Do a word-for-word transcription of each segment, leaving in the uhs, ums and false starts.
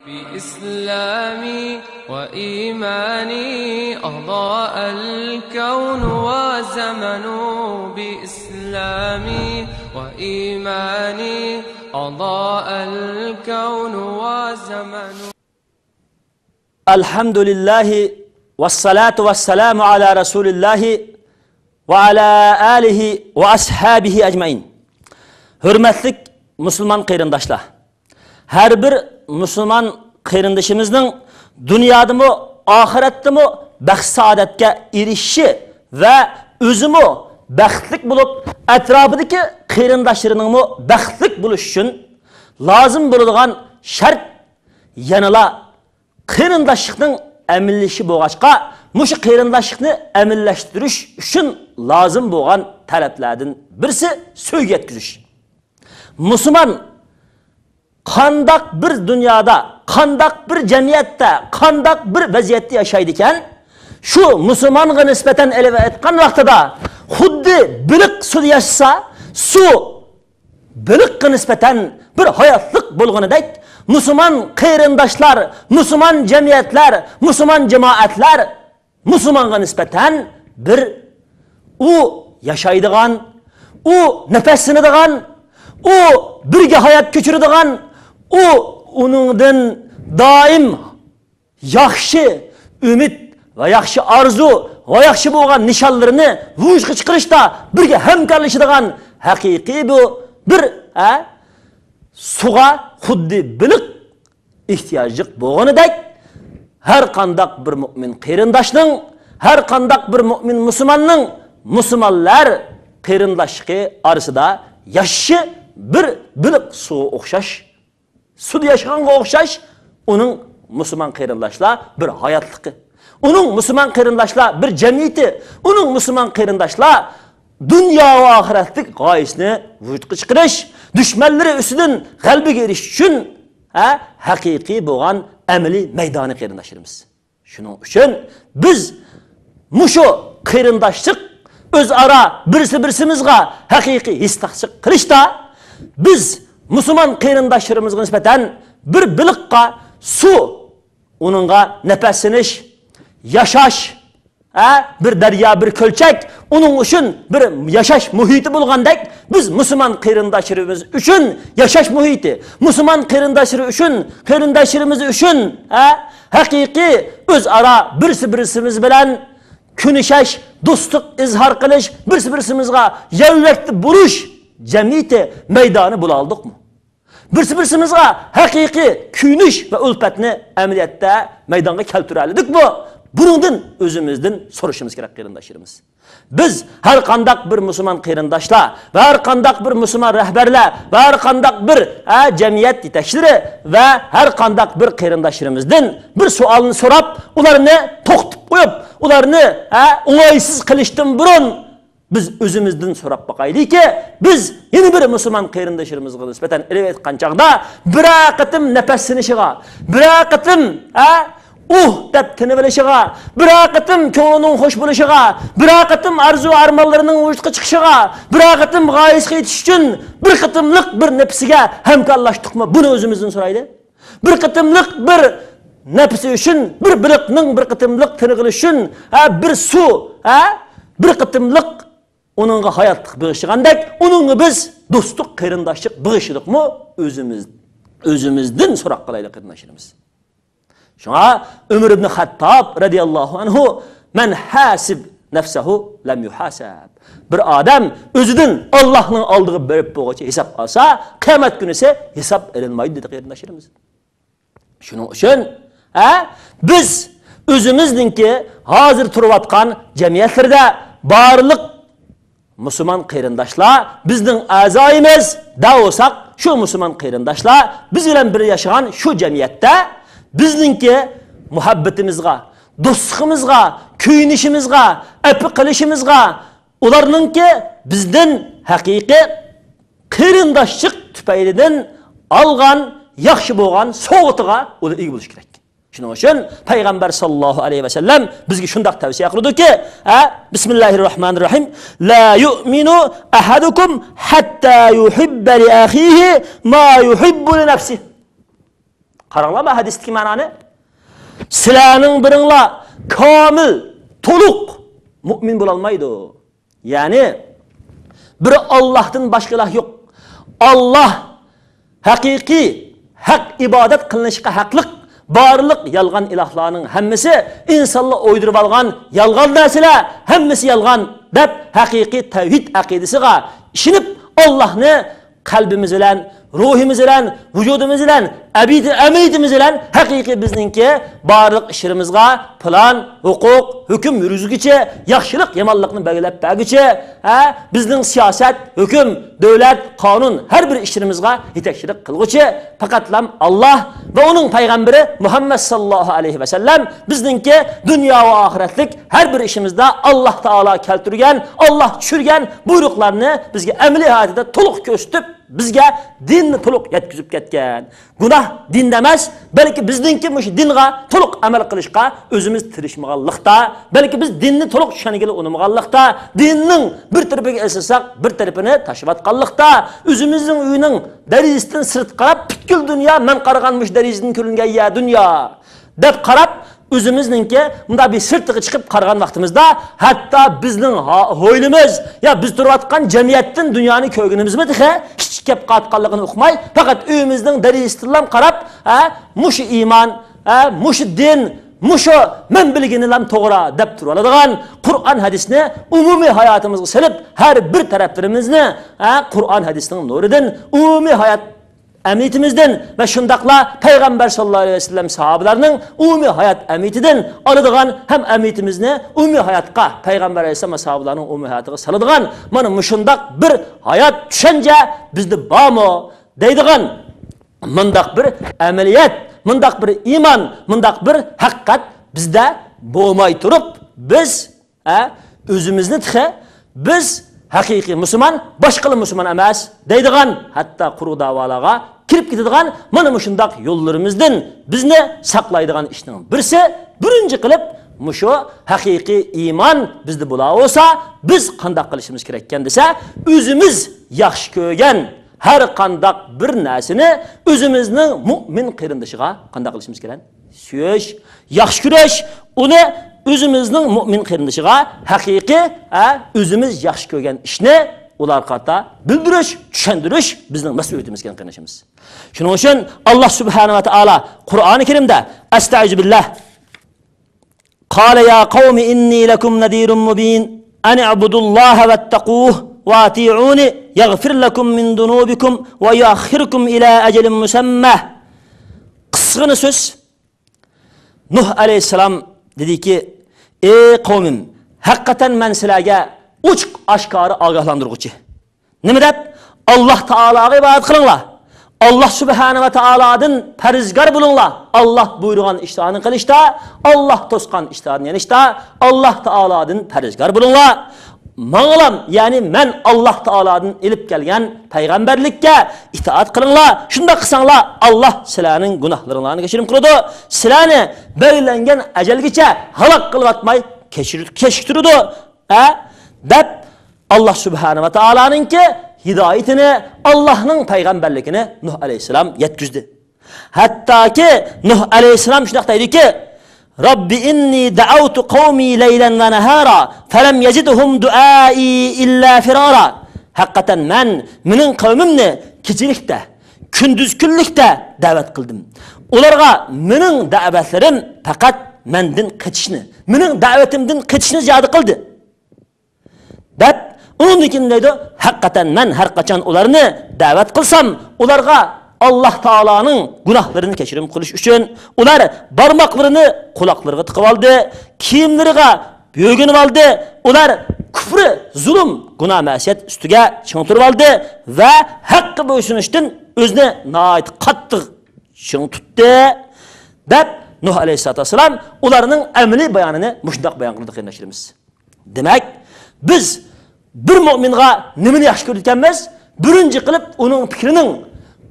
بإسلامي وإيماني أضاء الكون وزمن. بإسلامي وإيماني أضاء الكون وزمن. الحمد لله والصلاة والسلام على رسول الله وعلى آله وأصحابه أجمعين. ھۆرمەتلىك مۇسۇلمان قېرىنداشلار! ھەر بىر مۇسۇلمان قېرىندىشىمىزنىڭ دۇنيادىمۇ، ئاخىرەتتىمۇ بەخت-سائادەتكە ئېرىشىشى ۋە ئۆزىمۇ بەختلىك بولۇپ، ئەتراپىدىكى قېرىنداشلىرىنىڭمۇ بەختلىك بولۇشى ئۈچۈن لازىم بولىدىغان شەرت يەنىلا قېرىنداشلىقنىڭ ئەمەلىيلىشىشى بولغاچقا، مۇشۇ قېرىنداشلىقنى ئەمەلىيلەشتۈرۈش ئۈچۈن لازىم بولغان تەلەپلەردىن بىرسى سۆيگۈ يەتكۈزۈش. مۇسۇلمان قانداق بىر دۇنيادا، قانداق بىر جەمئىيەتتە، قانداق بىر ۋەزىيەتتە ياشايدىكەن، شۇ مۇسۇلمانغا نىسبەتەن ئېلىپ ئېيتقان ۋاقتىدا خۇددى بېلىق سۇدا ياشىسا، سۇ بېلىققا نىسبەتەن بىر ھاياتلىق بولغىنىدەك، مۇسۇلمان قېرىنداشلار، مۇسۇلمان جەمئىيەتلەر، مۇسۇلمان جامائەتلەر مۇسۇلمانغا نىسبەتەن بىر ئۇ ياشايدىغان، ئۇ نەپەسلىنىدىغان، ئۇ بىرگە ھايات كۆچۈرىدىغان، ئۇ ئۇنىڭدىن دائىم ياخشى ئۈمىد ۋە ياخشى ئارزۇ ۋە ياخشى بولغان نىشانلىرىنى ۋۇجۇدقا چىقىرىشتا بىرگە ھەمكارلىشىدىغان ھەقىقىي بۇ بىر، ھە، سۇغا خۇددى بېلىق ئېھتىياجلىق بولغىنىدەك، ھەر قانداق بىر مۇئمىن قېرىنداشنىڭ، ھەر قانداق بىر مۇئمىن مۇسۇلماننىڭ مۇسۇلمانلار قېرىنداشلىقى ئارىسىدا ياشىشى بىر بېلىق سۇغا ئوخشاش، سۇدا ياشىغانغا ئوخشاش، ئۇنىڭ مۇسۇلمان قېرىنداشلار بىر ھاياتلىقى، ئۇنىڭ مۇسۇلمان قېرىنداشلار بىر جەمئىيىتى، ئۇنىڭ مۇسۇلمان قېرىنداشلار دۇنيا ۋە ئاخىرەتلىك غايىسىنى ۋۇجۇدقا چىقىرىش، دۈشمەنلىرى ئۈستىدىن غەلىبىگە ئېرىشىش ئۈچۈن، ھە، ھەقىقىي بولغان ئەمەلىي مەيدانى قېرىنداشلىرىمىز. شۇنىڭ ئۈچۈن بىز مۇشۇ قېرىنداشلىق، ئۆزئارا بىرسى-بىرسىمىزغا ھەقىقىي ھېسداشلىق قىلىشتا، بىز مۇسۇلمان قېرىنداشلىرىمىزغا نىسبەتەن بىر بېلىققا سۇ، ئۇنىڭغا نەپەسلىنىش، ياشاش، ھە، بىر دەريا، بىر كۆلچەك، ئۇنىڭ ئۈچۈن بىر ياشاش مۇھىتى بولغاندەك، بىز مۇسۇلمان قېرىنداشلىرىمىز ئۈچۈن ياشاش مۇھىتى، مۇسۇلمان قېرىنداشلىرى ئۈچۈن، قېرىنداشلىرىمىز ئۈچۈن، ھە، ھەقىقىي ئۆزئارا بىرسى-بىرسىمىز بىلەن كۆرۈشۈش، دوستلۇق ئىزھار قىلىش، بىرسى-بىرسىمىزغا يار-يۆلەكتە بولۇش جەمئىيىتى مەيدانى بولالىدۇقمۇ؟ بىرسى-بىرسىمىزغا ھەقىقىي كۆيۈنۈش ۋە ئۈلپەتنى ئەمەلىيەتتە مەيدانغا كەلتۈرەلىدۇقمۇ؟ بۇنىڭدىن ئۆزىمىزدىن سورىشىمىز كېرەك، قېرىنداشلىرىمىز. بىز ھەر قانداق بىر مۇسۇلمان قېرىنداشلار ۋە ھەر قانداق بىر مۇسۇلمان رەھبەرلەر ۋە ھەر قانداق بىر، ئە، جەمئىيەت يېتەكچىلىرى ۋە ھەر قانداق بىر قېرىنداشلىرىمىزدىن بىر سوئالنى سوراپ، ئۇلارنى توختىتىپ قويۇپ، ئۇلارنى، ئە، ئوڭايسىز قىلىشتىن بۇرۇن، بىز ئۆزىمىزدىن سوراپ باقايلىكى، بىز يەنە بىر مۇسۇلمان قېرىندىشىمىزغا نىسبەتەن ئېلىۋېتقان چاغدا، بىرەر قېتىم نەپەسلىنىشىغا، بىرەر قېتىم، ھە، ئۇھ دەپ تىنىۋېلىشىغا، بىرەر قېتىم كۆڭلىنىڭ خۇش بولۇشىغا، بىرەر قېتىم ئارزۇ-ئارمانلىرىنىڭ ۋۇجۇدقا چىقىشىغا، بىرەر قېتىم غايىسىگە يېتىش ئۈچۈن بىر قېتىملىق بىر نەپىسىگە ھەمكارلاشتۇقمۇ؟ بۇنى ئۆزىمىزدىن سورايلى. بىر قېتىملىق بىر نەپىسى ئۈچۈن، بىر بېلىقنىڭ بىر قېتىملىق تىنىغىلى ئۈچۈن، ھە، بىر سۇ، ھە، بىر قېتىملىق ئۇنىڭغا ھاياتلىق بېغىشلىغاندەك، ئۇنىڭغا بىز دوستلۇق، قېرىنداشلىق بېغىشلىدۇقمۇ؟ ئۆزىمىز، ئۆزىمىزدىن سوراق قىلايلى، قېرىنداشلىرىمىز. شۇڭا ئۆمەر ئىبن خەتتاب رەزىياللاھۇ ئەنھۇ، «مەن ھاسىب نەفسەھۇ لەم يۇھاسەب.» بىر ئادەم ئۆزىدىن ئاللاھنىڭ ئالدىغا بېرىپ بولغۇچە ھېساب ئالسا، قىيامەت كۈنىسى ھېساب ئېلىنمايدۇ، دېدى، قېرىنداشلىرىمىز. شۇنىڭ ئۈچۈن، ھە، بىز ئۆزىمىزنىڭكى ھازىر تۇرۇۋاتقان جەمئىيەتلىرىدە بارلىق مۇسۇلمان قېرىنداشلار بىزنىڭ ئەزايىمىز دەۋ بولساق، شۇ مۇسۇلمان قېرىنداشلار بىز بىلەن بىر ياشىغان شۇ جەمئىيەتتە بىزنىڭكى مۇھەببىتىمىزغا، دوستلۇقىمىزغا، كۆيۈنۈشىمىزغا، ئەپۇ قىلىشىمىزغا، ئۇلارنىڭكى بىزدىن ھەقىقىي قېرىنداشلىق تۈپەيلىدىن ئالغان ياخشى بولغان سوۋغىتىغا ئۇلار ئىگە بولۇشى كېرەك. شۇنىڭ ئۈچۈن پەيغەمبەر ساللاللاھۇ ئەلەيھى ۋەسەللەم بىزگە شۇنداق تەۋسىيە قىلىدۇكى، ھە، بىسمىللاھىر راھمانىر راھىم، «لا يؤمن أحدكم حتى يحب لأخيه ما يحب لنفسه.» قاراڭلار بۇ ھەدىستىكى مەنانى. سىلەرنىڭ بىرىڭلار كامىل، تولۇق مۇئمىن بولالمايدۇ. يەنى بىر ئاللاھتىن باشقا ئىلاھ يوق. ئاللاھ ھەقىقىي، ھەق ئىبادەت قىلىنىشقا ھەقلىق بارلىق يالغان ئىلاھلارنىڭ ھەممىسى ئىنسانلار ئويدۇرۇۋالغان يالغان نەرسىلەر، ھەممىسى يالغان دەپ ھەقىقىي تەۋھىد ئەقىدىسىغا ئىشىنىپ، ئاللاھنى قەلبىمىز بىلەن، روھىمىز بىلەن، ۋۇجۇدىمىز بىلەن، ئەبىدى-، ئەمەلىيىتىمىز بىلەن ھەقىقىي بىزنىڭكى بارلىق ئىشلىرىمىزغا پىلان، ھوقۇق، ھۆكۈم يۈرگۈزگۈچى، ياخشىلىق، يامانلىقنى بەلگىلەپ بەرگۈچى، ھە، بىزنىڭ سىياسەت، ھۆكۈم، دۆلەت، قانۇن، ھەر بىر ئىشلىرىمىزغا يېتەكچىلىك قىلغۇچى پەقەتلام ئاللاھ ۋە ئۇنىڭ پەيغەمبىرى مۇھەممەد ساللاللاھۇ ئەلەيھى ۋەسەللەم بىزنىڭكى دۇنيا ۋە ئاخىرەتلىك ھەر بىر ئىشىمىزدا ئاللاھ تائالا كەلتۈرگەن، ئاللاھ چۈشۈرگەن بۇيرۇقلارنى بىزگە ئەمەلىي ھاياتىدا تولۇق كۆرسىتىپ، بىزگە دىننى تولۇق يەتكۈزۈپ كەتكەن. گۇناھ دىندا ئەمەس، بەلكى بىزنىڭكى مۇشۇ دىنغا تولۇق ئەمەل قىلىشقا ئۆزىمىز تىرىشمىغانلىقتا، بەلكى بىز دىننى تولۇق چۈشەنگىلى ئۇنىمىغانلىقتا، دىننىڭ بىر تەرىپىگە ئېسىلساق، بىر تەرىپىنى تاشلاۋاتقانلىقتا، ئۆزىمىزنىڭ ئۆيىنىڭ دېرىزىسىدىن سىرتقا قاراپ، پۈتكۈل دۇنيا مەن قارىغان مۇشۇ دېرىزىدىن كۆرۈنگەن يەر دۇنيا دەپ قاراپ، ئۆزىمىزنىڭكى مۇنداق بىر سىرتىغا چىقىپ قارىغان ۋاقتىمىزدا، ھەتتا بىزنىڭ ھا-، ھويلىمىز يا بىز تۇرۇۋاتقان جەمئىيەتتىن دۇنيانى كۆرگىنىمىزمۇ تېخى كىچىك كەپ قالىدىغانلىقىنى ئۇقماي، پەقەت ئۆيىمىزنىڭ دېرىزىسىدىنلا قاراپ، ھە، مۇشۇ ئىمان، ھە، مۇشۇ دىن، مۇشۇ مەن بىلگىنىلا توغرا دەپ تۇرۇۋالىدىغان قۇرئان ھەدىسنى ئومۇمىي ھاياتىمىزغا سېلىپ، ھەر بىر تەرەپلىرىمىزنى، ھە، قۇرئان ھەدىسنىڭ نۇرىدىن ئومۇمىي ھايات ئەمەلىيىتىمىزدىن ۋە شۇنداقلا پەيغەمبەر ساللاللاھۇ ئەلەيھى ۋەسەللەم ساھابىلەرنىڭ ئومۇمىي ھايات ئەمەلىيىتىدىن ئالىدىغان ھەم ئەمەلىيىتىمىزنى ئومۇمىي ھاياتقا، پەيغەمبەر ئەلەيھىسسالام ۋە ساھابىلەرنىڭ ئومۇمىي ھاياتىغا سالىدىغان مانا مۇشۇنداق بىر ھايات چۈشەنچە بىزدە بارمۇ دەيدىغان مۇنداق بىر ئەمەلىيەت، مۇنداق بىر ئىمان، مۇنداق بىر ھەقىقەت بىزدە بولماي تۇرۇپ، بىز ھە، ئۆزىمىزنى تېخى بىز ھەقىقىي مۇسۇلمان، باشقىلار مۇسۇلمان ئەمەس دەيدىغان، ھەتتا قۇرۇق دەۋالارغا كىرىپ كېتىدىغان مانا مۇشۇنداق يوللىرىمىزدىن بىزنى ساقلايدىغان ئىشنىڭ بىرسى، بىرىنچى قىلىپ مۇشۇ ھەقىقىي ئىمان بىزدە بولاۋالسا، بىز قانداق قىلىشىمىز كېرەككەن دېسە، ئۆزىمىز ياخشى كۆرگەن ھەر قانداق بىر نەرسىنى ئۆزىمىزنىڭ مۇئمىن قېرىندىشىغا قانداق قىلىشىمىز كېرەك؟ سۆيۈش، ياخشى كۆرۈش، ئۇنى ئۆزىمىزنىڭ مۇئمىن قېرىندىشىغا ھەقىقىي، ھە، ئۆزىمىز ياخشى كۆرگەن ئىشنى ئۇلارغا قارىتا بىلدۈرۈش، چۈشەندۈرۈش بىزنىڭ مەسئۇلىيىتىمىز ئىكەن، قېرىندىشىمىز. شۇنىڭ ئۈچۈن ئاللاھ سۇبھانەھۇ ۋە تائالا قۇرئانى كەرىمدە، ئەستەئىزۇ بىللاھ، قال يا قوم إني لكم نذير مبين أن اعبدوا الله واتقوه وأطيعون يغفر لكم من ذنوبكم ويؤخركم إلى أجل مسمى. قىسقىنا سۆز، نۇھ ئەلەيھىسسالام دېدىكى، ئەي قەۋمىم، ھەقىقەتەن مەن سىلەرگە ئوچۇق ئاشكارا ئاگاھلاندۇرغۇچى. نېمە دەپ؟ ئاللاھ تائالاغا ئىبادەت قىلىڭلار. ئاللاھ سۇبھانە ۋە تائالادىن پەرھىزگار بولۇڭلار. ئاللاھ بۇيرۇغان ئىشلارنى قىلىشتا، ئاللاھ توسقان ئىشلاردىن يېنىشتا، ئاللاھ تائالادىن پەرھىزگار بولۇڭلار. ماڭىلام، يەنى مەن ئاللاھ تائالادىن ئېلىپ كەلگەن پەيغەمبەرلىككە ئىتائەت قىلىڭلار. شۇنداق قىلساڭلار، ئاللاھ سىلەرنىڭ گۇناھلىرىڭلارنى كەچۈرۈم قىلىدۇ. سىلەرنى بەلگىلەنگەن ئەجەلگىچە ھالاك قىلىۋاتماي كەچۈر-، كەچۈكتۈرىدۇ. ھە؟ دەپ، ئاللاھ سۇبھانە ۋە تائالانىڭكى ھىدايىتىنى، ئاللاھنىڭ پەيغەمبەرلىكىنى نۇھ ئەلەيھىسسالام يەتكۈزدى. ھەتتاكى نۇھ ئەلەيھىسسالام شۇنداق دەيدۇكى، رەببى ئىننى دەئەۋتۇ قەۋمى لەيلەن ۋە نەھارا، فەلەم يەزىدھۇم دۇئائى ئىللا فىرارا. ھەقىقەتەن مەن مېنىڭ قەۋمىمنى كېچىلىكتە، كۈندۈز كۈنلۈكتە دەۋەت قىلدىم. ئۇلارغا مېنىڭ دەۋەتلىرىم پەقەت مەندىن قېچىشنى، مېنىڭ دەۋىتىمدىن قېچىشنى زىيادە قىلدى. دەپ، ئۇنىڭدىن كېيىن دەيدۇ، ھەقىقەتەن مەن ھەر قاچان ئۇلارنى دەۋەت قىلسام، ئۇلارغا ئاللاھ تائالانىڭ گۇناھلىرىنى كەچۈرۈم قىلىش ئۈچۈن، ئۇلار بارماقلىرىنى قۇلاقلىرىغا تىقىۋالدى، كىيىملىرىغا بۆگىنىۋالدى، ئۇلار كۇفرى، زۇلۇم، گۇناھ-مەسىيەت ئۈستىگە چىڭ تۇرۇۋالدى ۋە ھەققە بويسۇنۇشتىن ئۆزىنى ناھايىتى قاتتىق چىڭ تۇتتى، دەپ، نۇھ ئەلەيھىسسالاتۇ ۋەسسالام ئۇلارنىڭ ئەمەلىي بايانىنى مۇشۇنداق بايان قىلدى، قېرىنداشلىرىمىز. دېمەك، بىز بىر مۆمىنغا نېمىنى ياخشى كۆرىدىكەنمىز؟ بىرىنچى قىلىپ ئۇنىڭ پىكرىنىڭ،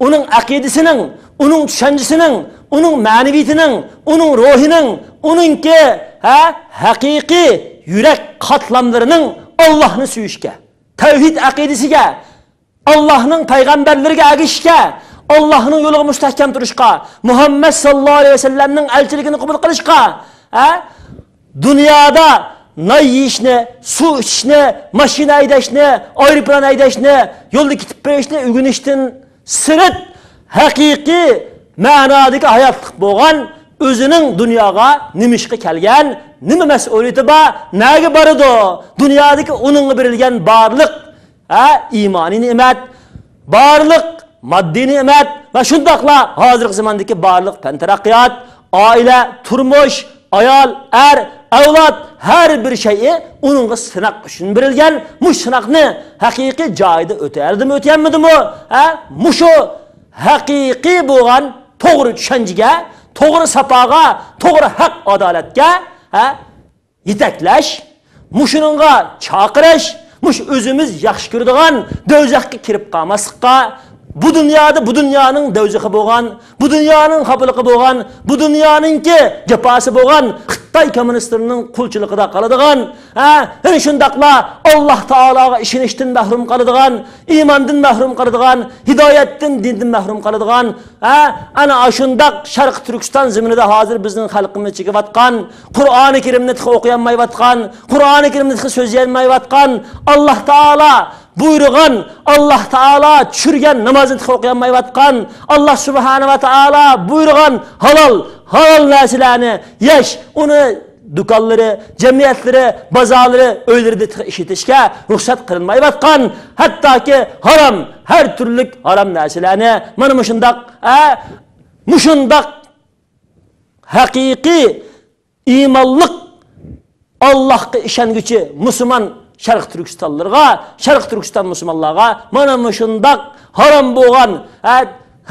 ئۇنىڭ ئەقىدىسىنىڭ، ئۇنىڭ چۈشەنچىسىنىڭ، ئۇنىڭ مەنىۋىيىتىنىڭ، ئۇنىڭ روھىنىڭ، ئۇنىڭكى، ھە، ھەقىقىي يۈرەك قاتلاملىرىنىڭ ئاللاھنى سۆيۈشكە، تەۋھىد ئەقىدىسىگە، ئاللاھنىڭ پەيغەمبەرلىرىگە ئەگىشىشكە، ئاللاھنىڭ يولىغا مۇستەھكەم تۇرۇشقا، مۇھەممەد ساللاللاھۇ ئەلەيھى ۋەسەللەمنىڭ ئەلچىلىكىنى قوبۇل قىلىشقا، ھە؟ دۇنيادا نان يېيىشنى، سۇ ئىچىشنى، ماشىنا ھەيدەشنى، ئايروپىلان ھەيدەشنى، يولدا كېتىپ بېرىشنى ئۆگىنىشتىن سىرت، ھەقىقىي مەنادىكى ھاياتلىق بولغان، ئۆزىنىڭ دۇنياغا نېمىشقا كەلگەن، نېمە مەسئۇلىيىتى بار، نەگە بارىدۇ، دۇنيادىكى ئۇنىڭغا بېرىلگەن بارلىق، ھە، ئىمانىي نېمەت، بارلىق ماددىي نېمەت ۋە شۇنداقلا ھازىرقى زاماندىكى بارلىق پەن تەرەققىيات، ئائىلە، تۇرمۇش، ئايال، ئەر، ئەۋلاد، ھەر بىر شەيئى ئۇنىڭغا سىناق ئۈچۈن بېرىلگەن. مۇشۇ سىناقنى ھەقىقىي جايىدا ئۆتەلدىمۇ، ئۆتەلمىدىمۇ؟ ھە؟ مۇشۇ ھەقىقىي بولغان توغرا چۈشەنچىگە، توغرا ساپاغا، توغرا ھەق ئادالەتكە، ھە؟ يېتەكلەش، مۇشۇنىڭغا چاقىرىش، مۇشۇ ئۆزىمىز ياخشى كۆرىدىغان دوزاخقا كىرىپ قالماسلىققا، بۇ دۇنيادا بۇ دۇنيانىڭ دوزىخى بولغان، بۇ دۇنيانىڭ خاپىلىقى بولغان، بۇ دۇنيانىڭكى جاپاسى بولغان خىتاي كوممۇنىستلىرىنىڭ قۇلچىلىقىدا قالىدىغان، ھە، ھەم شۇنداقلا ئاللاھ تائالاغا ئىشىنىشتىن مەھرۇم قالىدىغان، ئىماندىن مەھرۇم قالىدىغان، ھىدايەتتىن، دىندىن مەھرۇم قالىدىغان، ھە، ئەنە ئاشۇنداق شەرقىي تۈركىستان زېمىنىدا ھازىر بىزنىڭ خەلقىمىز چېكىۋاتقان، قۇرئانى كەرىمنى تېخى ئوقۇيالمايۋاتقان، قۇرئانى كەرىمنى تېخى سۆزلىيەلمەيۋاتقان، ئاللاھ تائالا بۇيرۇغان، ئاللاھ تائالا چۈشۈرگەن نامازنى تېخى ئوقۇيالمايۋاتقان، ئاللاھ سۇبھانەھۇ ۋە تائالا بۇيرۇغان ھالال، ھالال نەرسىلەرنى يەش، ئۇنى دۇكانلىرى، جەمئىيەتلىرى، بازارلىرى، ئۆيلىرىدە تېخى ئىشلىتىشكە رۇخسەت قىلىنمايۋاتقان، ھەتتاكى ھارام، ھەر تۈرلۈك ھارام نەرسىلەرنى مانا مۇشۇنداق، ئە، مۇشۇنداق ھەقىقىي ئىمانلىق، ئاللاھقا ئىشەنگۈچى مۇسۇلمان شەرقىي تۈركىستانلىرىغا، شەرقىي تۈركىستان مۇسۇلمانلارغا مانا مۇشۇنداق ھارام بولغان، ھە،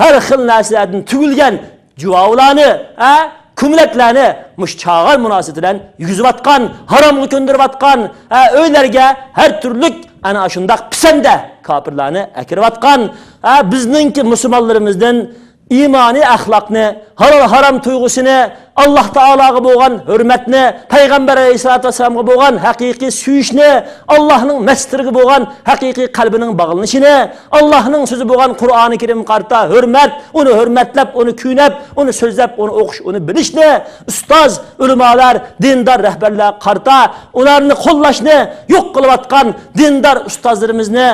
ھەر خىل نەرسىلەردىن تۈگۈلگەن جۇۋاۋلارنى، ھە، كۆملەكلەرنى مۇشۇ چاغان مۇناسىۋىتى بىلەن يېگۈزۈۋاتقان، ھارامغا كۆندۈرۈۋاتقان، ھە، ئۆيلەرگە ھەر تۈرلۈك ئەنە ئاشۇنداق پىسەندە كاپىرلارنى ئەكىرىۋاتقان، ھە، بىزنىڭكى مۇسۇلمانلىرىمىزدىن ئىمانىي ئەخلاقنى، ھالال ھارام تۇيغۇسىنى، ئاللاھ تائالاغا بولغان ھۆرمەتنى، پەيغەمبەر ئەلەيھىسسالاتۇ ۋەسسالامغا بولغان ھەقىقىي سۆيۈشنى، ئاللاھنىڭ مەستىرىگە بولغان ھەقىقىي قەلبىنىڭ باغلىنىشىنى، ئاللاھنىڭ سۆزى بولغان قۇرئانى كەرىمگە قارىتا ھۆرمەت، ئۇنى ھۆرمەتلەپ، ئۇنى كۈينەپ، ئۇنى سۆزلەپ، ئۇنى ئوقۇش، ئۇنى بىلىشنى، ئۇستاز، ئۆلىمالار، دىندار رەھبەرلەرگە قارىتا ئۇلارنى قوللاشنى يوق قىلىۋاتقان دىندار ئۇستازلىرىمىزنى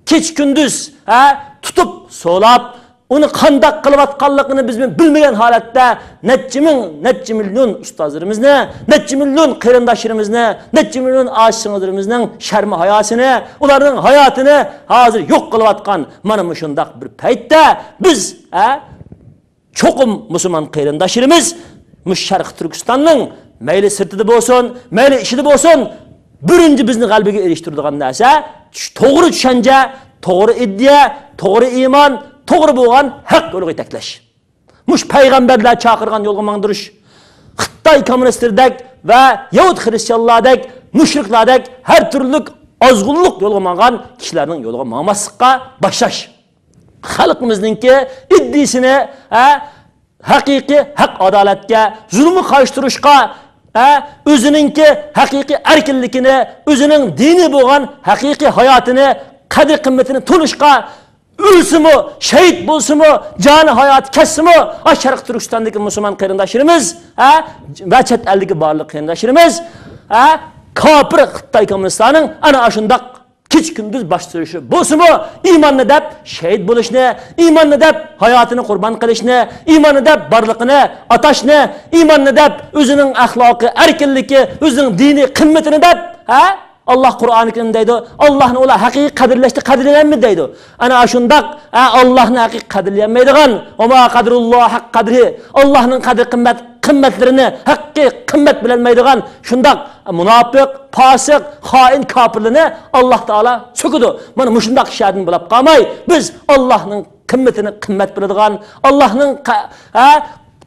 كېچە-كۈندۈز، ھە، تۇتۇپ، سولاپ، ئۇنى قانداق قىلىۋاتقانلىقىنى بىز بىلمىگەن ھالەتتە نەچچە مىڭ، نەچچە مىليون ئۇستازلىرىمىزنى، نەچچە مىليون قېرىنداشلىرىمىزنى، نەچچە مىليون ئاچا-سىڭىللىرىمىزنىڭ شەرم-ھاياسىنى، ئۇلارنىڭ ھاياتىنى ھازىر يوق قىلىۋاتقان مانا مۇشۇنداق بىر پەيتتە بىز، ھە، چوقۇم مۇسۇلمان قېرىنداشلىرىمىز مۇشۇ شەرقىي تۈركىستاننىڭ مەيلى سىرتىدا بولسۇن، مەيلى ئىچىدە بولسۇن، بىرىنچى بىزنى غەلىبىگە ئېرىشتۈرىدىغان نەرسە توغرا چۈشەنچە، توغرا ئىدىيە، توغرا ئىمان، توغرا بولغان ھەق يولىغا يېتەكلەش. مۇشۇ پەيغەمبەرلەر چاقىرغان يولغا ماڭدۇرۇش. خىتاي كوممۇنىستلىرىدەك ۋە يەھۇد خىرىستىيانلاردەك، مۇشرىكلاردەك ھەر تۈرلۈك ئازغۇنلۇق يولغا ماڭغان كىشىلەرنىڭ يولىغا ماڭماسلىققا باشلاش. خەلقىمىزنىڭكى ئىدىيىسىنى، ھە، ھەقىقىي ھەق ئادالەتكە، زۇلۇمغا قارشى تۇرۇشقا، ھە، ئۆزىنىڭكى ھەقىقىي ئەركىنلىكىنى، ئۆزىنىڭ دىنى بولغان ھەقىقىي ھاياتىنى، قەدىر-قىممىتىنى تونۇشقا، ئۆلسىمۇ، شېھىت بولسىمۇ، جانى ھاياتى كەتسىمۇ، ئا، شەرقىي تۈركىستاندىكى مۇسۇلمان قېرىنداشلىرىمىز، ھە، ۋە چەت ئەلدىكى بارلىق قېرىنداشلىرىمىز، ھە، كاپىر خىتاي كوممۇنىستلارنىڭ ئەنە ئاشۇنداق كېچە-كۈندۈز باش سۈرۈشى بولسىمۇ، ئىماننى دەپ شېھىت بولۇشنى، ئىماننى دەپ ھاياتىنى قۇربان قىلىشنى، ئىماننى دەپ بارلىقىنى ئاتاشنى، ئىماننى دەپ ئۆزىنىڭ ئەخلاقى، ئەركىنلىكى، ئۆزىنىڭ دىنىي قىممىتىنى دەپ، ھە؟ ئاللاھ قۇرئانى كەرىمدە دەيدۇ، ئاللاھنى ئۇلار ھەقىقىي قەدىرلەشتە قەدىرلىيەلمىدى دەيدۇ. ئەنە ئاشۇنداق، ھە، ئاللاھنى ھەقىقىي قەدىرلىيەلمەيدىغان، ۋەما قەدىرۇللاھ ھەققە قەدرىھى، ئاللاھنىڭ قەدىر قىممەت قىممەتلىرىنى، ھەققىي قىممەت بىلەلمەيدىغان شۇنداق مۇناپىق، پاسىق، خائىن، كاپىرلىرىنى ئاللاھ تائالا سۆكىدۇ. مانا مۇشۇنداق كىشىلەردىن بولاپ قالماي، بىز ئاللاھنىڭ قىممىتىنى قىممەت بىلىدىغان، ئاللاھنىڭ قە-، ھە،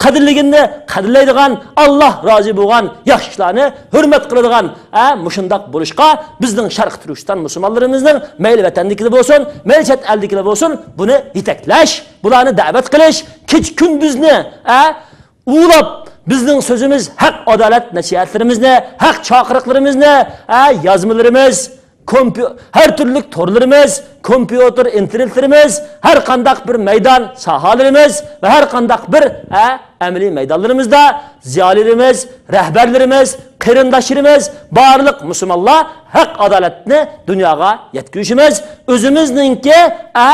قەدىرلىگىنىنى قەدىرلەيدىغان، ئاللاھ رازى بولغان ياخشى ئىشلارنى ھۆرمەت قىلىدىغان، ھە، مۇشۇنداق بولۇشقا بىزنىڭ شەرقىي تۈركىستان مۇسۇلمانلىرىمىزنىڭ مەيلى ۋەتەندىكىلەر بولسۇن، مەيلى چەت ئەلدىكىلەر بولسۇن، بۇنى يېتەكلەش، بۇلارنى دەۋەت قىلىش، كېچە-كۈندۈزنى، ھە، ئۇلاپ، بىزنىڭ سۆزىمىز، ھەق-ئادالەت نەسىھەتلىرىمىزنى، ھەق چاقىرىقلىرىمىزنى، ھە، يازمىلىرىمىز، كومپيۇ-، ھەر تۈرلۈك تورلىرىمىز، كومپيۇتېر ئىنتېرنېتلىرىمىز، ھەر قانداق بىر مەيدان ساھەلىرىمىز ۋە ھەر قانداق بىر، ئە، ئەمەلىي مەيدانلىرىمىزدا زىيالىيلىرىمىز، رەھبەرلىرىمىز، قېرىنداشلىرىمىز، بارلىق مۇسۇلمانلار ھەق ئادالەتنى دۇنياغا يەتكۈزۈشىمىز، ئۆزىمىزنىڭكى، ئە،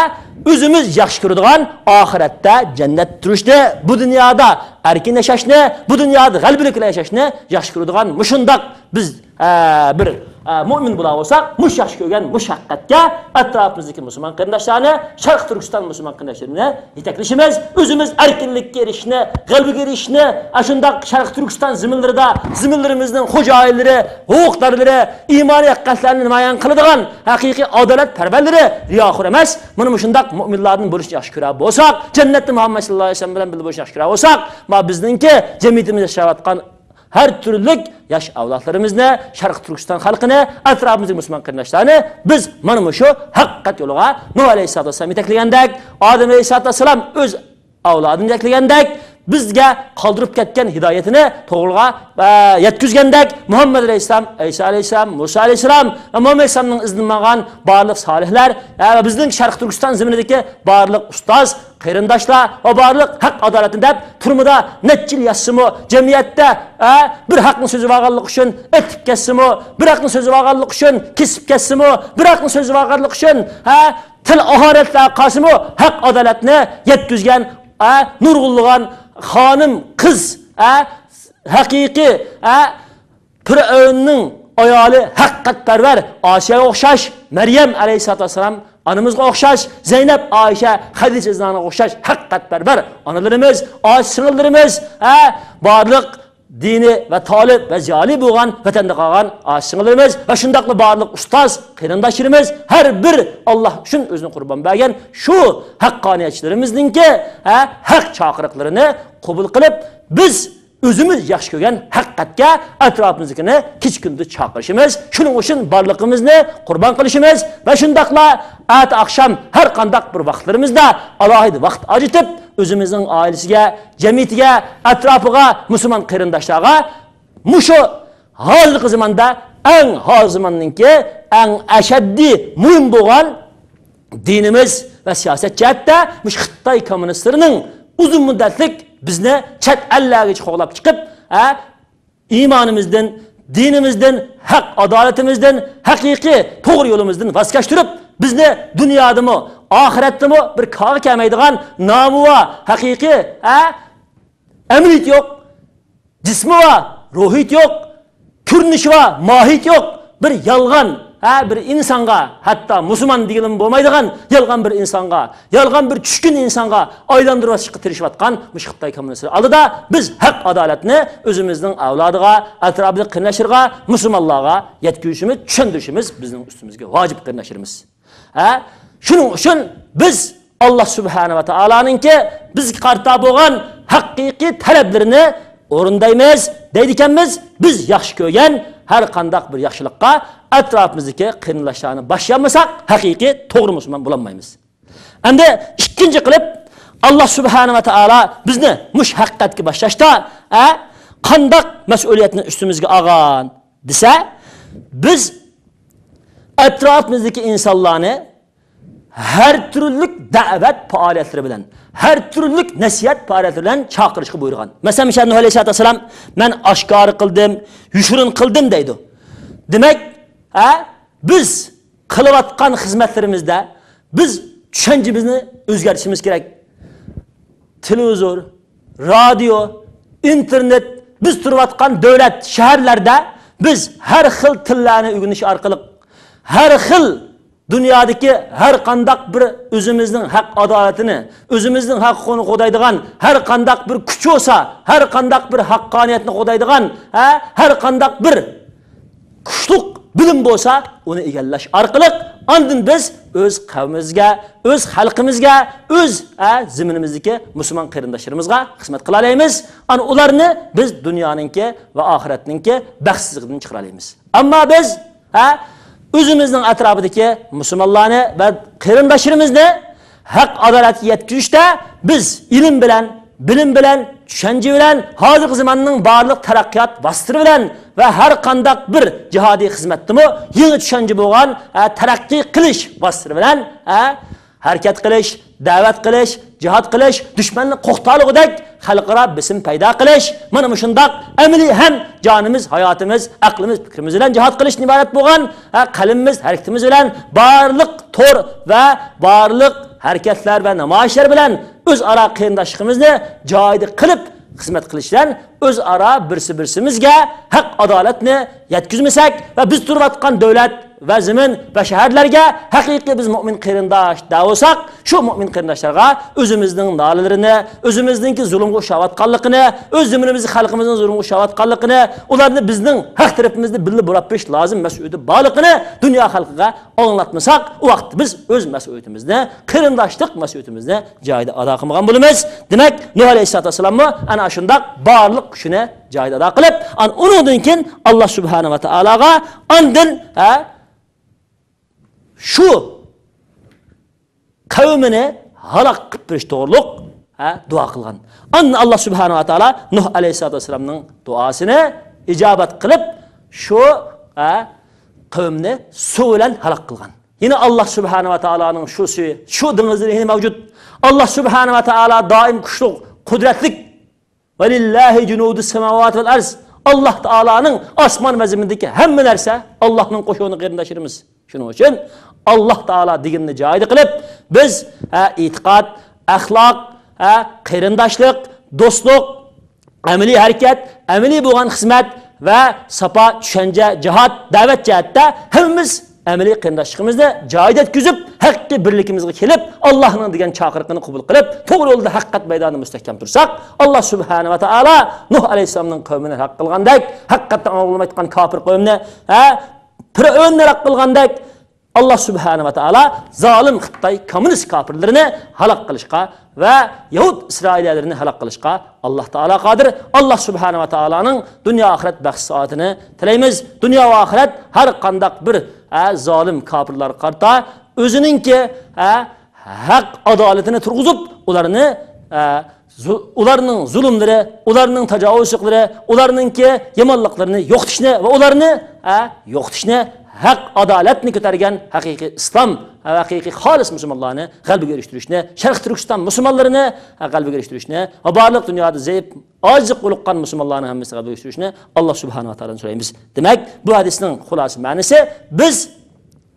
ئۆزىمىز ياخشى كۆرىدىغان ئاخىرەتتە جەننەت تۇرۇشنى، بۇ دۇنيادا ئەركىن ياشاشنى، بۇ دۇنيادا غەلىبىلىك بىلەن ياشاشنى ياخشى كۆرىدىغان مۇشۇنداق بىز، ئە، بىر، ئە، مۆمىن بولا بولساق، مۇشۇ ياخشى كۆرگەن مۇشۇ ھەقىقەتكە ئەتراپىمىزدىكى مۇسۇلمان قېرىنداشلارنى، شەرقىي تۈركىستان مۇسۇلمان قېرىنداشلىرىنى يېتەكلىشىمىز، ئۆزىمىز ئەركىنلىككە ئېرىشىشنى، غەلىبىگە ئېرىشىشنى، ئاشۇنداق شەرقىي تۈركىستان زېمىنلىرىدا زېمىنلىرىمىزنىڭ خوجايىنلىرى، ھوقۇقدارلىرى، ئىمانىي ھەقىقەتلەرنى نامايان قىلىدىغان ھەقىقىي ئادالەتپەرۋەرلىرى رىياخور ئەمەس، مانا مۇشۇنداق مۆمىنلاردىن بولۇشنى ياخشى كۆرە بولساق، جەننەتتە مۇھەممەد سەللەللاھۇ ئەلەيھى ۋەسەللەم بىلەن بىللە بولۇشنى ياخشى كۆرە بولساق، مانا بىزنىڭكى جەمئىيىتىمىزدە ياشاۋاتقان ھەر تۈرلۈك ياش ئەۋلادلىرىمىزنى، شەرقىي تۈركىستان خەلقىنى، ئەتراپىمىزدىكى مۇسۇلمان قېرىنداشلارنى بىز مانا مۇشۇ ھەقىقەت يولىغا نۇھ ئەلەيھىسسالاتۇ ۋەسسالام يېتەكلىگەندەك، ئادەم ئەلەيھىسسالاتۇ ۋەسسالام ئۆز ئەۋلادىنى يېتەكلىگەندەك، بىزگە قالدۇرۇپ كەتكەن ھىدايىتىنى توغرىغا، ئە، يەتكۈزگەندەك، مۇھەممەد ئەلەيھىسسالام، ئەيسا ئەلەيھىسسالام، مۇسا ئەلەيھىسسالام ۋە مۇھەممەد ئەلەيھىسسالامنىڭ ئىزىدىن ماڭغان بارلىق سالىھلار، ئە، ۋە بىزنىڭ شەرقىي تۈركىستان زېمىنىدىكى بارلىق ئۇستاز، قېرىنداشلار ۋە بارلىق ھەق ئادالەتنى دەپ تۈرمىدە نەچچە يىل ياتسىمۇ، جەمئىيەتتە، ئە، بىر ھەقنى سۆزلىۋالغانلىقى ئۈچۈن ئېتىپ كەتسىمۇ، بىر ھەقنى سۆزلىۋالغانلىقى ئۈچۈن كېسىپ كەتسىمۇ، بىر ھەقنى سۆزلىۋالغانلىقى ئۈچۈن، ھە، تىل ھاقارەتلەرگە قالسىمۇ، ھەق ئادالەتنى يەتكۈزگەن، ئە، نۇرغۇنلىغان خانىم، قىز، ئە، ھەقىقىي، ئە، پىرئەۋننىڭ ئايالى ھەقىقەتپەرۋەر ئاسىياغا ئوخشاش، مەريەم ئەلەيھىسسالاتۇ ۋەسسالام ئانىمىزغا ئوخشاش، زەينەپ، ئائىشە، خەدىچە زىنانغا ئوخشاش ھەقىقەتپەرۋەر ئانىلىرىمىز، ئاچا سىڭىللىرىمىز، ھە، بارلىق دىنى ۋە تالىپ ۋە زىيالىي بولغان ۋەتەندە قالغان ئاچا سىڭىللىرىمىز ۋە شۇنداقلا بارلىق ئۇستاز قېرىنداشلىرىمىز، ھەر بىر ئاللا ئۈچۈن ئۆزىنى قۇربان بەرگەن شۇ ھەققانىيەتچىلىرىمىزنىڭكى، ھە، ھەق چاقىرىقلىرىنى قوبۇل قىلىپ، بىز ئۆزىمىز ياخشى كۆرگەن ھەقىقەتكە ئەتراپىمىزدىكىنى كېچە-كۈندۈز چاقىرىشىمىز، شۇنىڭ ئۈچۈن بارلىقىمىزنى قۇربان قىلىشىمىز ۋە شۇنداقلا ئەتە ئاخشام ھەر قانداق بىر ۋاقىتلىرىمىزدا ئالاھىدە ۋاقىت ئاجرىتىپ، ئۆزىمىزنىڭ ئائىلىسىگە، جەمئىيىتىگە، ئەتراپىغا، مۇسۇلمان قېرىنداشلارغا مۇشۇ ھازىرقى زاماندا ئەڭ ھازىرقى زاماننىڭكى ئەڭ ئەشەددىي مۇھىم بولغان دىنىمىز ۋە سىياسەت جەھەتتە مۇشۇ خىتاي كوممۇنىستلىرىنىڭ ئۇزۇن مۇددەتلىك بىزنى چەت ئەللەرگىچە قوغلاپ چىقىپ، ھە، ئىمانىمىزدىن، دىنىمىزدىن، ھەق ئادالىتىمىزدىن، ھەقىقىي توغرا يولىمىزدىن ۋاز كەچتۈرۈپ، بىزنى دۇنيادىمۇ، ئاخىرەتتىمۇ بىر كارغا كەلمەيدىغان نامى بار، ھەقىقىي، ھە، ئەمەلىيىتى يوق، جىسمى بار، روھىيىتى يوق، كۆرۈنۈشى بار، ماھىيىتى يوق، بىر يالغان، ھە، بىر ئىنسانغا، ھەتتا مۇسۇلمان دېگىلىمۇ بولمايدىغان يالغان بىر ئىنسانغا، يالغان بىر چۈشكۈن ئىنسانغا ئايلاندۇرۇۋېتىشقا تىرىشىۋاتقان مۇشۇ خىتاي كوممۇنىستلىرى ئالدىدا بىز ھەق ئادالەتنى ئۆزىمىزنىڭ ئەۋلادىغا، ئەتراپىدىكى قېرىنداشلىرىغا، مۇسۇلمانلارغا يەتكۈزۈشىمىز، چۈشەندۈرۈشىمىز بىزنىڭ ئۈستىمىزگە ۋاجىپ، قېرىنداشلىرىمىز. ھە؟ شۇنىڭ ئۈچۈن بىز ئاللا سۇبھانە ۋە تائالانىڭكى بىزگە قارىتا بولغان ھەقىقىي تەلەپلىرىنى ئورۇندايمىز دەيدىكەنمىز. بىز ياخشى كۆرگەن ھەر قانداق بىر ياخشىلىققا ئەتراپىمىزدىكى قېرىنداشلارنى باشلىيالمىساق، ھەقىقىي توغرا مۇسۇلمان بولالمايمىز. ئەمدى ئىككىنچى قىلىپ، ئاللا سۇبھانە ۋە تائالا بىزنى مۇشۇ ھەقىقەتكە باشلاشتا، ئە، قانداق مەسئۇلىيەتنى ئۈستىمىزگە ئالغان دېسە، بىز ئەتراپىمىزدىكى ئىنسانلارنى ھەر تۈرلۈك دەۋەت پائالىيەتلىرى بىلەن، ھەر تۈرلۈك نەسىھەت پائالىيەتلىرى بىلەن چاقىرىشقا بۇيرۇغان. مەسىلەن، مىسال، نۇھ ئەلەيھىسسالاتۇ ۋەسسالام، «مەن ئاشكارا قىلدىم، يوشۇرۇن قىلدىم» دەيدۇ. دېمەك، ھە، بىز قىلىۋاتقان خىزمەتلىرىمىزدە بىز چۈشەنچىمىزنى ئۆزگەرتىشىمىز كېرەك. تېلېۋىزور، رادىيو، ئىنتېرنېت، بىز تۇرۇۋاتقان دۆلەت، شەھەرلەردە بىز ھەر خىل تىللارنى ئۆگىنىش ئارقىلىق، ھەر خىل دۇنيادىكى ھەر قانداق بىر ئۆزىمىزنىڭ ھەق ئادالىتىنى، ئۆزىمىزنىڭ ھەق ھوقۇقىنى قوغدايدىغان ھەر قانداق بىر كۈچ بولسا، ھەر قانداق بىر ھەققانىيەتنى قوغدايدىغان، ھە، ھەر قانداق بىر كۈچلۈك بىلىم بولسا، ئۇنى ئىگىلەش ئارقىلىق ئاندىن بىز ئۆز قەۋمىمىزگە، ئۆز خەلقىمىزگە، ئۆز، ئە، زېمىنىمىزدىكى مۇسۇلمان قېرىنداشلىرىمىزغا خىزمەت قىلالايمىز. ئانا ئۇلارنى بىز دۇنيانىڭكى ۋە ئاخىرەتنىڭكى بەختسىزلىكىدىن چىقىرالايمىز. ئەمما بىز، ھە، ئۆزىمىزنىڭ ئەتراپىدىكى مۇسۇلمانلارنى ۋە قېرىنداشلىرىمىزنى ھەق ئادالەتكە يەتكۈزۈشتە بىز ئىلىم بىلەن، بىلىم بىلەن، چۈشەنچە بىلەن، ھازىرقى زاماننىڭ بارلىق تەرەققىيات ۋاسىتىلىرى بىلەن ۋە ھەر قانداق بىر جىھادىي خىزمەتتىمۇ يېڭى چۈشەنچە بولغان، ئە، تەرەققىي قىلىش ۋاسىتىلىرى بىلەن، ئە، ھەرىكەت قىلىش، دەۋەت قىلىش، جىھاد قىلىش، دۈشمەننى قوقتالىغۇدەك خەلقئارا بېسىم پەيدا قىلىش. مانا مۇشۇنداق ئەمەلىي ھەم جانىمىز، ھاياتىمىز، ئەقلىمىز، پىكرىمىز بىلەن جىھاد قىلىشتىن ئىبارەت بولغان، ھە، قەلىمىمىز، ھەرىكىتىمىز بىلەن بارلىق تور ۋە بارلىق ھەرىكەتلەر ۋە نامايىشلار بىلەن ئۆزئارا قېرىنداشلىقىمىزنى جايىدا قىلىپ خىزمەت قىلىش بىلەن ئۆزئارا بىرسى-بىرسىمىزگە ھەق ئادالەتنى يەتكۈزمىسەك ۋە بىز تۇرۇۋاتقان دۆلەت ۋە زېمىن ۋە شەھەرلەرگە ھەقىقىي بىز مۆمىن قېرىنداش دەۋالساق، شۇ مۆمىن قېرىنداشلارغا ئۆزىمىزنىڭ نالىلىرىنى، ئۆزىمىزنىڭكى زۇلۇمغا ئۇچراۋاتقانلىقىنى، ئۆز زېمىنىمىزدە خەلقىمىزنىڭ زۇلۇمغا ئۇچراۋاتقانلىقىنى، ئۇلارنى بىزنىڭ ھەق تەرىپىمىزدە بىللە بۇراپ بېرىش لازىم مەسئۇلىيىتى بارلىقىنى دۇنيا خەلقىگە ئاڭلاتمىساق، ئۇ ۋاقىتتا بىز ئۆز مەسئۇلىيىتىمىزنى، قېرىنداشلىق مەسئۇلىيىتىمىزنى جايىدا ئادا قىلمىغان بولىمىز. دېمەك، نۇھ ئەلەيھىسسالاتۇ ۋەسسالاممۇ ئەنە شۇنداق بارلىق كۈچىنى جايىدا ئادا قىلىپ، ئان-، ئۇنىڭدىن كېيىن ئاللا سۇبھانەھۇ ۋە تائالاغا ئاندىن، ھە، شۇ قەۋمىنى ھالاك قىلىپ بېرىش توغرۇلۇق، ھە، دۇئا قىلغان. ئاندىن ئاللا سۇبھانەھۇ ۋە تائالا نۇھ ئەلەيھىسسالاتۇ ۋەسسالامنىڭ دۇئاسىنى ئىجابەت قىلىپ، شۇ، ھە، قەۋمنى سۇ بىلەن ھالاك قىلغان. يەنە ئاللا سۇبھانەھۇ ۋە تائالانىڭ شۇ سۈيى، شۇ دېڭىزلىرى يەنە مەۋجۇت. ئاللا سۇبھانەھۇ ۋە تائالا دائىم كۈچلۈك، قۇدرەتلىك. ۋەلىللاھى جۇنۇدۇس سەماۋاتى ۋەل ئەرز. ئاللا تائالانىڭ ئاسمان ۋە زېمىندىكى ھەممە نەرسە ئاللانىڭ قوشۇنى، قېرىنداشلىرىمىز. شۇنىڭ ئۈچۈن ئاللا تائالا دېگىنىنى جايىدا قىلىپ، بىز، ھە، ئېتىقاد، ئەخلاق، ھە، قېرىنداشلىق، دوستلۇق، ئەمەلىي ھەرىكەت، ئەمەلىي بولغان خىزمەت ۋە ساپا چۈشەنچە، جىھاد، دەۋەت جەھەتتە ھەممىمىز ئەمەلىي قېرىنداشلىقىمىزنى جايىدا يەتكۈزۈپ، ھەقىقىي بىرلىكىمىزگە كېلىپ، ئاللانىڭ دېگەن چاقىرىقىنى قوبۇل قىلىپ، توغرا يولدا ھەقىقەت مەيدانىدا مۇستەھكەم تۇرساق، ئاللا سۇبھانەھۇ ۋە تائالا نۇھ ئەلەيھىسسالامنىڭ قەۋمىنى ھالاك قىلغاندەك، ھەقىقەتتىن ئاڭلىمايدىغان كاپىر قەۋمنى، ھە، پىرئەۋننى ھالاك قىلغاندەك، ئاللا سۇبھانەھۇ ۋە تائالا زالىم خىتاي كوممۇنىست كاپىرلىرىنى ھالاك قىلىشقا ۋە يەھۇد ئىسرائىلىيەلىرىنى ھالاك قىلىشقا ئاللا تائالا قادىر. ئاللا سۇبھانەھۇ ۋە تائالانىڭ دۇنيا ئاخىرەت بەخت سائادىتىنى تىلەيمىز. دۇنيا ۋە ئاخىرەت ھەر قانداق بىر، ھە، زالىم كاپىرلارغا قارىتا ئۆزىنىڭكى، ھە، ھەق ئادالىتىنى تۇرغۇزۇپ، ئۇلارنى، ھە، زۇ-، ئۇلارنىڭ زۇلۇملىرى، ئۇلارنىڭ تاجاۋۇزچىلىقلىرى، ئۇلارنىڭكى يامانلىقلىرىنى يوقىتىشنى ۋە ئۇلارنى، ھە، يوقىتىشنى ھەق ئادالەتنى كۆتەرگەن ھەقىقىي ئىسلام ۋە ھەقىقىي خالىس مۇسۇلمانلارنى غەلىبىگە ئېرىشتۈرۈشنى، شەرقىي تۈركىستان مۇسۇلمانلىرىنى، ھە، غەلىبىگە ئېرىشتۈرۈشنى ۋە بارلىق دۇنيادا زەئىپ، ئاجىز يولۇققان مۇسۇلمانلارنىڭ ھەممىسىنى غەلىبىگە ئېرىشتۈرۈشنى ئاللا سۇبھانەھۇ ۋە تائالادىن سورايمىز. دېمەك، بۇ ھەدىسنىڭ خۇلاسە مەنىسى، بىز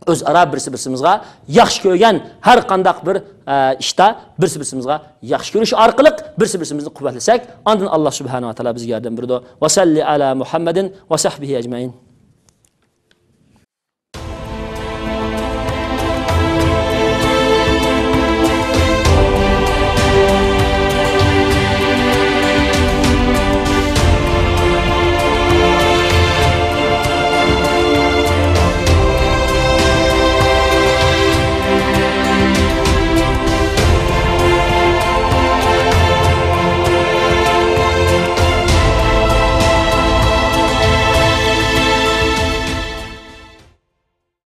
ئۆزئارا بىرسى-بىرسىمىزغا ياخشى كۆرگەن ھەر قانداق بىر، ئە، ئىشتا بىرسى-بىرسىمىزغا ياخشى كۆرۈش ئارقىلىق بىرسى-بىرسىمىزنى قۇۋۋەتلىسەك، ئاندىن ئاللا سۇبھانەھۇ ۋە تائالا بىزگە ياردەم بېرىدۇ. ۋەسەللى ئەلا مۇھەممەدىن ۋە سەھبىھى ئەجمەئىن.